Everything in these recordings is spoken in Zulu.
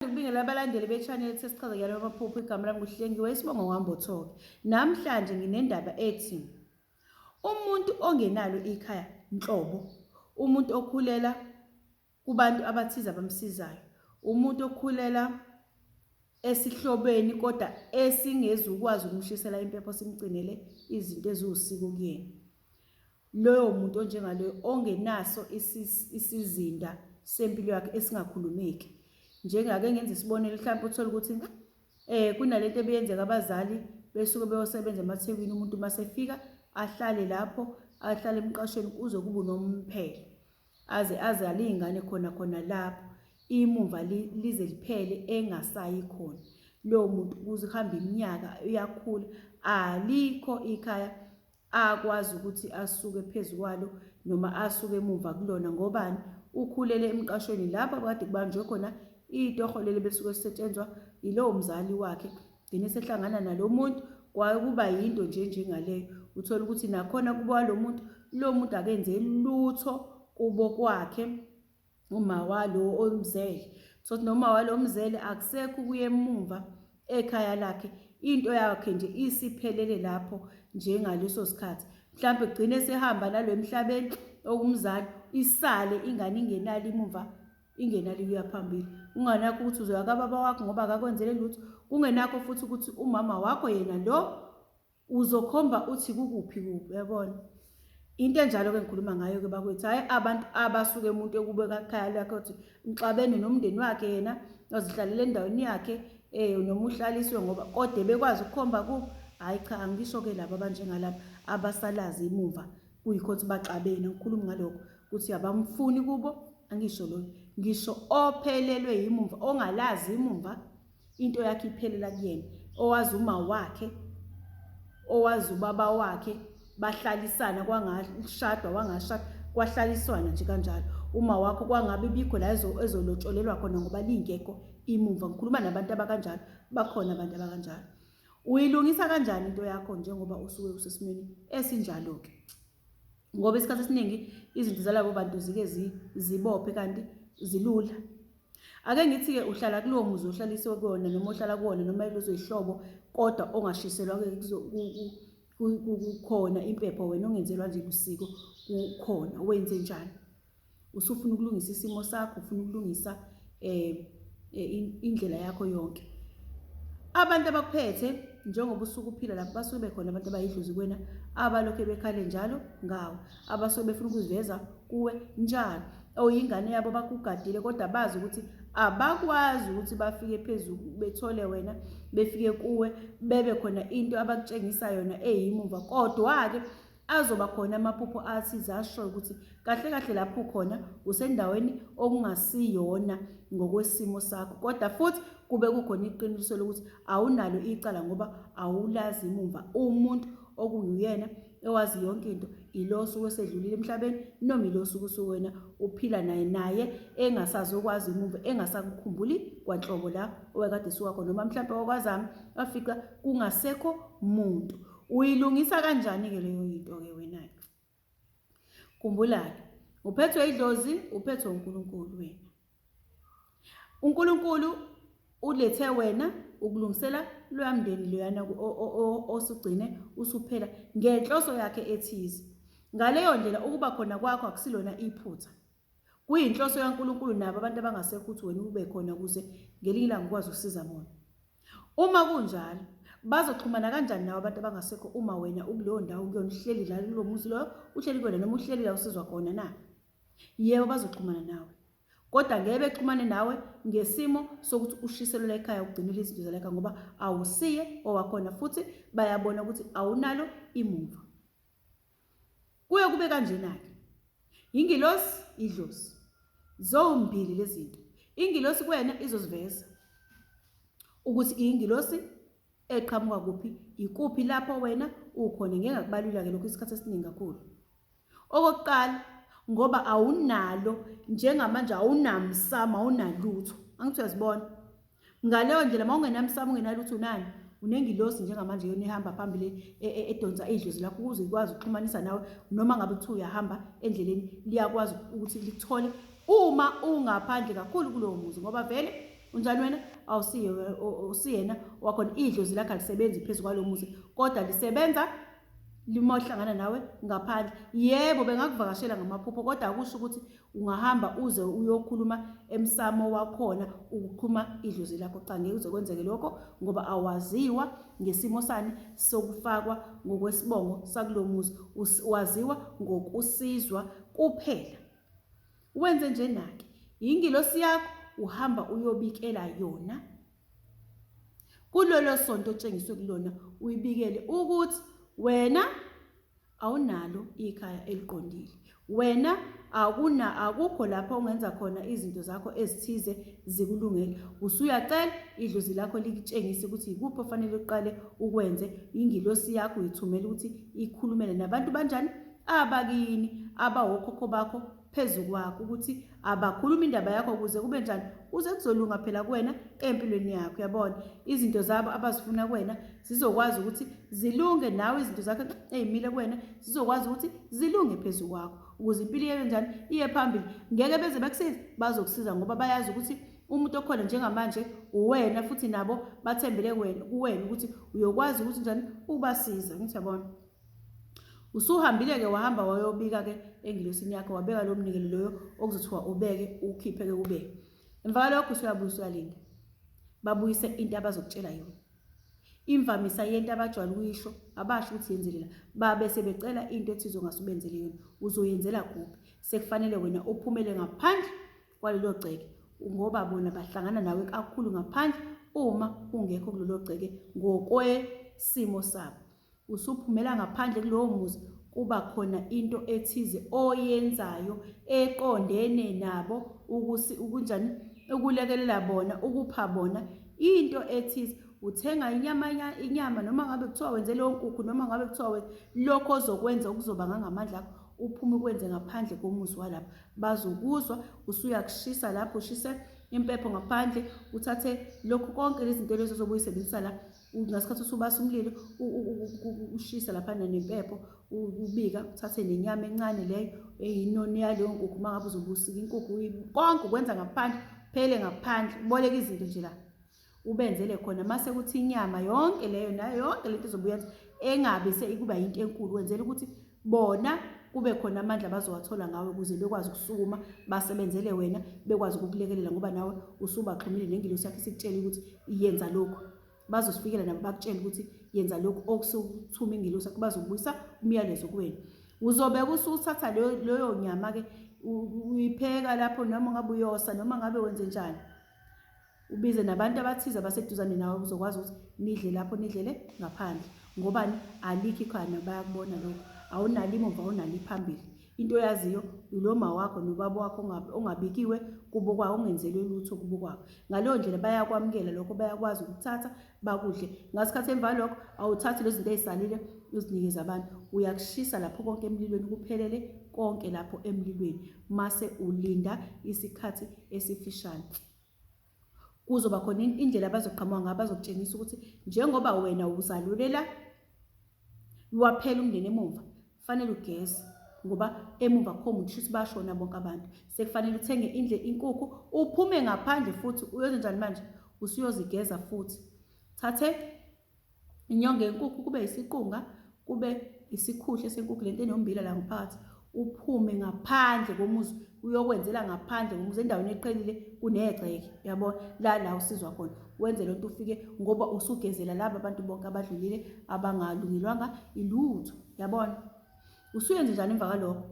Ngibingelela abalandeli be-channel ethi sichaza kuyalo amaphupho. Igama lami nguHlengiwe, isibongo ngwambothoke. Namhlanje nginendaba ethi umuntu ongenalo ikhaya nhlobo, umuntu okhulela kubantu abathize abamsizayo, umuntu okhulela esihlobeni kodwa esingezukwazi ukumshisela impepho simgcinele izinto eziwusiko kuyena. Loyo muntu onjengaloyo ongenaso isizinda sempilo yakhe esingakhulumeki. Njengake ngenza isibonelo, mhlawumbe uthole ukuthi kunalento ebeyenzeka, abazali besuke beyosebenza emaThekwini, umuntu uma sefika ahlale lapho, ahlale emqashweni kuze kube unomphelo, aze azale iy'ngane khona khona lapho, imumva lize liphele engasayi khona. Lowo muntu kuze kuhambe iminyaka uyakhula, alikho ikhaya akwazi ukuthi asuke phezu kwalo noma asuke emumva kulona. Ngobani? Ukhulele emqashweni lapho kade kubanjwe khona itoho leli besuke sisetshenzwa yilowo mzali wakhe, gcine sehlangana nalo muntu, kwakuba yinto nje njengaleyo. Uthola ukuthi nakhona kubo walo muntu, lo muntu akenze lutho kubo kwakhe uma walo omzele. So noma walo mzele akusekho ukuya emumva ekhaya lakhe, into yakhe nje isiphelele lapho njengaleso sikhathi. Mhlawumbe gcine sehamba nalo emhlabeni okumzali, isale ingane ingenalo imumva, ingenalo ukuya phambili. Unganakho ukuthi uzoya kababa wakho ngoba akakwenzele lutho, kungenakho futhi ukuthi umama wakho yena lo uzokhomba uthi kukuphi kuphi, uyabona? Into enjalo-ke ngikhuluma ngayo-ke bakwethu, hhayi abantu abasuke umuntu ekubeka ekhaya lakhe ukuthi ngixabene nomndeni wakhe, yena wazihlalele endaweni yakhe noma uhlaliswe ngoba kodwa bekwazi ukukhomba kubo. Hhayi cha, angisho-ke laba abanjengalaba abasalazi imumva kuyikho ukuthi baxabene, ngikhulumi ngalokho ukuthi abamfuni kubo, angisho loyo. Ngisho ophelelwe yimumva, ongalazi imumva, into yakhe iphelela kuyena, owazi uma wakhe, owazi ubaba wakhe, bahlalisana kwangashadwa wangashada, kwahlaliswana nje kanjalo. Uma wakho kwangabe bikho la ezolotsholelwa khona ngoba lingekho imumva. Ngikhuluma nabantu abakanjalo, bakhona abantu abakanjalo. Uyilungisa kanjani into yakho njengoba usuke usesimweni esinjalo-ke? Ngoba isikhathi esiningi izinto zalabo bantu zike zibophe kanti zilula. Ake ngithi-ke uhlala kulowo muzi ohlaliswe kuwona noma ohlala kuwona noma kulezo zihlobo, kodwa ongashiselwa-ke kukhona impepho, wena ongenzelwa nje lusiko kukhona, wenze njani? Usufuna ukulungisa isimo sakho, ufuna ukulungisa indlela yakho yonke. Abantu abakuphethe njengoba usuke uphila lapho basuke bekhona abantu abayidlozi kuwena, abalokhe bekhale njalo ngawe, abasuke befuna ukuziveza kuwe njalo. Oyingane yabo bakugadile, kodwa bazi ukuthi abakwazi ukuthi bafike phezulu bethole wena, befike kuwe bebe khona into abakutshengisa yona eyimumva. Kodwa-ke azoba khona amaphupho athize ashoyo ukuthi kahle kahle lapho ukhona usendaweni okungasiyona ngokwesimo sakho, kodwa futhi kube kukhona iqiniso lokuthi awunalo icala ngoba awulazi imumva. Umuntu okunguyena owazi yonke into ilo osuke esedlulile emhlabeni, noma ilo osuke usuwena uphila naye, naye engasazokwazi imumva, engasakukhumbuli kwanhlobo la owekade esuka khona, noma mhlawumbe wakwazama wafica kungasekho muntu. Uyilungisa kanjani-ke leyo yinto-ke wena-ke? Khumbula-ke, uphethwe idlozi, uphethwe uNkulunkulu wena. uNkulunkulu ulethe wena ukulungisela loya mndeni loyana osugcine usuphela ngenhloso yakhe ethize. Ngaleyo ndlela ukuba khona kwakho akusilona iphutha. Kuyinhloso kaNkulunkulu nabo abantu abangasekho ukuthi wena ube khona ukuze ngelinye ilanga ukwazi ukusiza bona. Uma kunjalo, bazoxhumana kanjani nawe abantu abangasekho uma wena ukuleyo ndawo kuyona, uhleli la kulo muzi loyo, uhleli kuyona noma uhleli la usizwa khona na? Yebo, bazoxhumana nawe. Kodwa ngeke bexhumane nawe ngesimo sokuthi ushiselwe ekhaya ugcinile izinto zalekhaya ngoba awusiye owakhona, futhi bayabona ukuthi awunalo imumva. Kuye kube kanjena-ke. Ingilosi, idlozi. Zombili lezi zinto. Ingilosi kuwena izoziveza ukuthi iyingilosi eqhamuka kuphi, ikuphi lapho wena ukhona. Ngeke ngakubalula-ke lokhu isikhathi esiningi kakhulu. Okokuqala, ngoba awunalo njengamanje, awunamsamo, awunalutho. Angithi uyazibona? Ngaleyo ndlela uma ungenamsamo, ungenalutho, unani? Unengilosi njengamanje yona ihamba phambili edonsa idlozi lakho ukuze ikwazi ukuxhumanisa nawe, noma ngabe kuthiwa uyahamba endleleni liyakwazi ukuthi likuthole uma ungaphandle kakhulu kulowo muzi, ngoba vele Unjani wena? Awusiye usiyena wakhona. Idlozi lakho alisebenzi phezu kwalo muzi, kodwa lisebenza lima uhlangana nawe ngaphandle. Yebo, bengakuvakashela ngamaphupho, kodwa akusho ukuthi ungahamba uze uyokhuluma emsamo wakhona ukuxhuma idlozi lakho. Cha, ngeke uze kwenzeke lokho ngoba awaziwa ngesimo sani sokufakwa ngokwesibongo sakulo muzi, waziwa ngokusizwa kuphela. Wenze njena-ke, yingilosi yakho uhamba uyobikela yona kulolo sonto otshengiswe kulona, uyibikele ukuthi wena awunalo ikhaya eliqondile, wena akuna akukho lapho ongenza khona izinto zakho ezithize zikulungele. Usuyacela idlozi lakho likutshengise ukuthi yikuphi ofanele uqale ukwenze. Ingilosi yakho uyithumela ukuthi ikhulumele nabantu banjani abakini abawokhokho bakho phezu kwakho, ukuthi abakhuluma indaba yakho ukuze kube njani, kuze kuzolunga phela kuwena empilweni yakho. Uyabona, izinto zabo abazifuna kuwena zizokwazi ukuthi zilunge, nawe izinto zakho ey'mile kuwena zizokwazi ukuthi zilunge phezu kwakho, ukuze impilo iye njani, iye phambili. Ngeke beze bekusize, bazokusiza ngoba bayazi ukuthi umuntu okhona njengamanje uwena, futhi nabo bathembele kuwena ukuthi uyokwazi ukuthi njani ubasiza. Ngithi yabona, usuhambile-ke, wahamba wayobika-ke engilosini yakho, wabeka lowo mnikelo loyo okuzothiwa ubeke, ukhiphe-ke ubeke. Emva kwalokho usuyabuya usuyalinda babuyise into abazokutshela yona. Imvamisa yento abajwayele ukuyisho, abasho ukuthi yenzele la, babe sebecela into ethize ongase ubenzele yona. Uzoyenzela kuphi? Sekufanele wena uphumele ngaphandle kwalelo gceke, ngoba bona bahlangana nawe kakhulu ngaphandle uma ungekho kulelo gceke ngokwesimo sabo. Usuphumela ngaphandle kulowo muzi, kuba khona into ethize oyenzayo eqondene nabo, ukunjani, ukulekelela bona, ukupha bona into ethize. Uthenga inyama, inyama noma ngabe kuthiwa wenze leyo nkukhu, noma ngabe kuthiwa lokho ozokwenza okuzoba ngangamandla akho, uphume ukwenze ngaphandle komuzi walapho. Bazokuzwa usuyakushisa lapho, ushise impepho ngaphandle, uthathe lokhu konke lezi zinto lezo ozobe uyisebenzisa la ngasikhathi usubasa umlilo, ushisa laphana nempepho, ubika, uthathe nenyama encane leyo eyinoni yaleyo nkukhu, uma ngabe uzobe usika inkukhu, konke ukwenza ngaphandle, phele ngaphandle, uboleke izinto nje la ubenzele khona. Mase kuthi inyama yonke leyo nayo yonke lento ozobe uyenza engabe seyikuba yinto enkulu, wenzela ukuthi bona kube khona amandla abazowathola ngawe, ukuze bekwazi ukusukuma basebenzele wena, bekwazi ukukulekelela, ngoba nawe usubaxhumile nengilosi yakho isikutshela ukuthi yenza lokhu. Bazosifikela nabo bakutshela ukuthi yenza lokhu okusukuthuma ingilosi yakho, bazobuyisa umyalezo kuwena. Uzobe usuthatha leyo nyama-ke uyipheka lapho, noma ngabe uyosa, noma ngabe wenze njani, ubize nabantu abathize abaseduzane nawe, uzokwazi ukuthi nidle lapho, nidlele ngaphandle. Ngobani? Alikho ikhaya, bayakubona lokho. Awunalo imuva, awunalo iphambili. Into oyaziyo ilo ma wakho nobaba wakho ongabikiwe kubo kwawo, ongenzelwe lutho kubo kwakho. Ngaleyo ndlela bayakwamukela lokho, bayakwazi ukuthatha bakudle. Ngasikhathi emva lokho awuthathi lezi zinto ey'salile uzinikeze abantu, uyakushisa lapho konke emlilweni, kuphelele konke lapho emlilweni, mase ulinda isikhathi esifishane. Kuzoba khona indlela abazoqhamuka ngayo, bazokutshengisa ukuthi njengoba wena uzalulela waphela umndeni emuva, fanele ugeze, ngoba emuva kho muntu, shuthi bashona bonke abantu. Sekufanele uthenge indle inkukhu, uphume ngaphandle futhi uyenze njani manje, usuyozigeza futhi, thathe inyongo yenkukhu, kube isiqunga, kube isikhuhle senkukhu lento enombila la ngaphakathi, uphume ngaphandle komuzi uyokwenzela ngaphandle komuzi endaweni eqhelile kunegceke, yabo la la usizwa khona, wenze lento ufike, ngoba usugezela laba abantu bonke abadlulile abangalungelwanga ilutho. Yabona usuyenze njani emva kwalokho?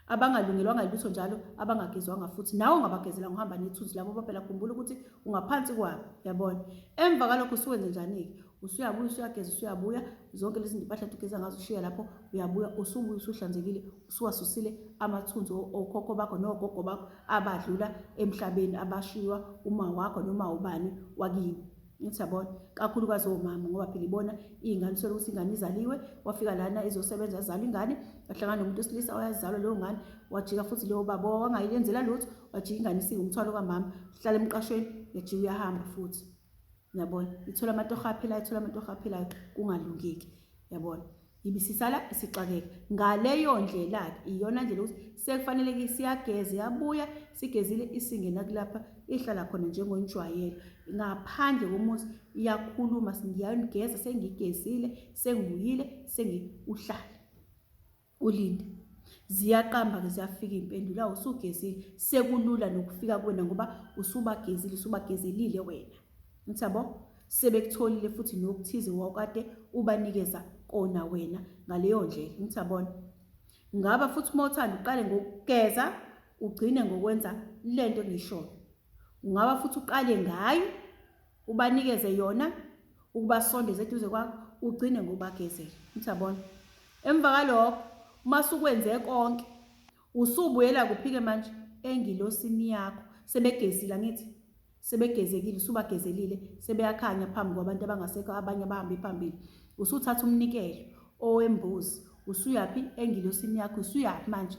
Abangalungelwanga lutho njalo, abangagezwanga futhi, nawe ungabagezela ngohamba nethunzi labo, ngoba phela khumbula ukuthi ungaphansi kwabo. Yabona emva kwalokho usuwenze njani-ke? Usuyabuya, usuyageza, usuyabuya, zonke lezi mpahla ugeza ngazo ushiya lapho, uyabuya, usubuya usuhlanzekile, usuwasusile amathunzi okhokho bakho nogogo bakho abadlula emhlabeni, abashiywa uma wakho noma ubani wakini. Ngithi yabona, kakhulukazi omama, ngoba phela ibona iy'ngane, uthole ukuthi ingane izaliwe, wafika lana izosebenza, yazalwa ingane, wahlangana nomuntu wesilisa, wayazalwa leyo ngane, wajika futhi leyo baba wangayenzela lutho, wajika ingane isiwumthwalo kamama, uhlala emqashweni, uyajika uyahamba futhi. Yabona, ithola amatoho aphilayo, ithola amatoho aphilayo, kungalungeki. Yabona, ibisisala isixakeka ngaleyo ndlela-ke. Iyona ndlela ukuthi sekufanele-ke siyageza, iyabuya sigezile, isingena kulapha ihlala khona njengonjwayelo. Ngaphandle komuzi iyakhuluma, ngiyangigeza, sengigezile, sengibuyile, sengi uhlale ulinde. Ziyaqamba-ke ziyafika iy'mpendulo, awu usugezile, sekulula nokufika kuwena ngoba usubagezile, usubagezelile wena. Ngithi yabo, sebekutholile futhi nokuthize wawukade ubanikeza kona wena ngaleyo ndlela. Ngithi yabona. Ngaba futhi uma uthanda uqale ngokugeza ugcine ngokwenza lento engishoyo. Ungaba futhi uqale ngayo ubanikeze yona ukubasondeza eduze kwakho ugcine ngokubagezela. Ngithi yabona. Emva kwalokho uma sukwenze konke usubuyela kuphi-ke manje engilosini yakho sebegezile angithi sebegezekile usubagezelile sebeyakhanya phambi kwabantu abangasekho abanye abahambe phambili usuthatha umnikelo owembuzi usuyaphi engilosini yakho usuyaphi manje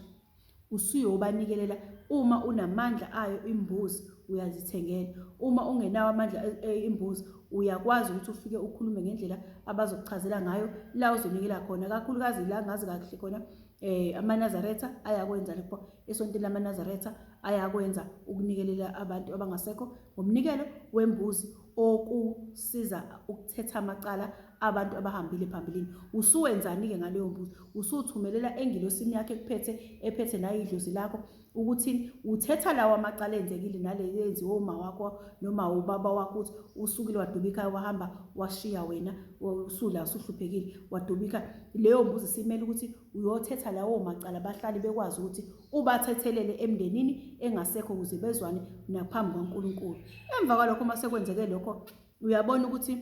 usuyobanikelela uma unamandla ayo imbuzi uyazithengela uma ungenawo amandla e, e, imbuzi uyakwazi ukuthi ufike ukhulume ngendlela abazokuchazela ngayo la uzonikela khona kakhulukazi la ngazi kahle khona eh amaNazaretha ayakwenza lokho esontweni lamaNazaretha ayakwenza ukunikelela abantu abangasekho ngomnikelo wembuzi okusiza ukuthetha amacala abantu abahambile phambilini. Usuwenzani-ke ngaleyo mbuzi? Usuthumelela engilosini yakho ekuphethe ephethe nayo idlozi lakho ukuthi uthetha lawa amacala enzekile nale yenziwe uma wakho noma ubaba wakho ukuthi usukile waduba ikhaya wahamba washiya wena usula usuhluphekile waduba ikhaya. Leyo mbuzi simele ukuthi uyothetha lawo macala bahlale bekwazi ukuthi ubathethelele emndenini engasekho ukuze bezwane naphambi kwaNkulunkulu. Emva kwalokho uma sekwenzeke lokho uyabona ukuthi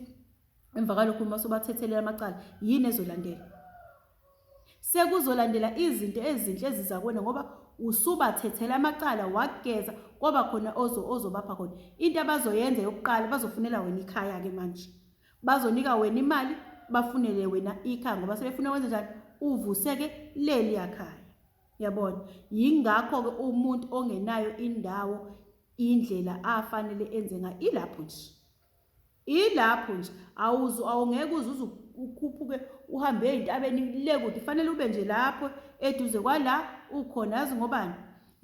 emva kwalokho uma subathethelela amacala yini ezolandela? Sekuzolandela izinto ezinhle eziza kuwena ngoba usubathethela amacala wageza kwaba khona ozobapha khona. Into abazoyenza yokuqala bazofunela wena ikhaya-ke manje. Bazonika wena imali bafunele wena ikhaya ngoba sebefuna wenze njani uvuseke leliya khaya. Yabona? Yingakho-ke umuntu ongenayo indawo indlela afanele enze ngayo ilapho nje. Ilapho nje awuzu awungeke uze uze ukhuphuke uhambe ey'ntabeni le kude fanele ube nje lapho eduze kwala ukhona yazi ngobani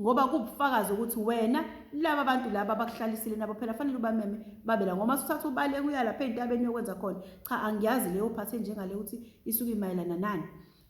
ngoba kuwubufakazi ukuthi wena laba bantu laba abakuhlalisile nabo phela fanele ubameme babe la ngoba usuthatha ubaleke uya lapha ey'ntabeni yokwenza khona cha angiyazi leyo phathe njengale ukuthi isuke imayelana nani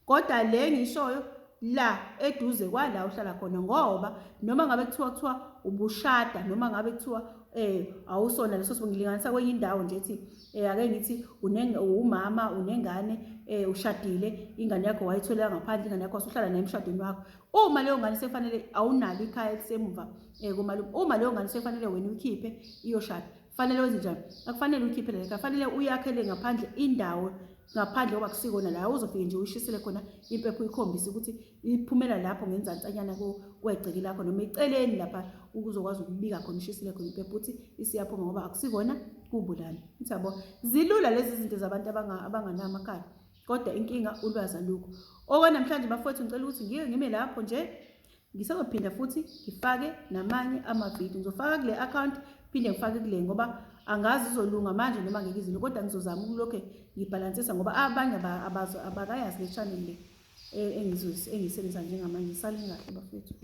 Kodwa le ngishoyo la eduze kwala uhlala khona ngoba noma ngabe kuthiwa kuthiwa ubushada noma ngabe kuthiwa eh awusona leso ngilinganisa kwenye indawo nje ethi eh ake ngithi umama unengane eh ushadile ingane yakho wayitholela ngaphandle ingane yakho wasuhlala naye emshadweni wakho uma leyo ngane sekufanele awunalo ikhaya elisemuva eh komalume uma leyo ngane sekufanele wena uyikhiphe iyoshada fanele wenze njani akufanele uyikhiphe le khaya fanele uyakhele ngaphandle indawo ngaphandle ngoba kusikona la uzofike nje uyishisele khona impepho uyikhombise ukuthi iphumela lapho ngenzantsanyana kwegceke lakho noma eceleni lapha ukuzokwazi ukubika khona ushisele khona impepho ukuthi isiyaphuma ngoba akusikona kubulala ngithi yabo zilula lezi zinto zabantu abanganawo amakhaya kodwa inkinga ulwazi alukho okwanamhlanje bafowethu ngicela ukuthi ngike ngime lapho nje Ngisazophinda futhi ngifake namanye amavidiyo. Ngizofaka kule account phinde ngifake kule ngoba angazi izolunga manje noma ngeke izilunge kodwa ngizozama ukulokhe ngibhalansisa ngoba abanye abakayazi le channel le e, engiyisebenzisa njengamanje. Salini kahle bafethu.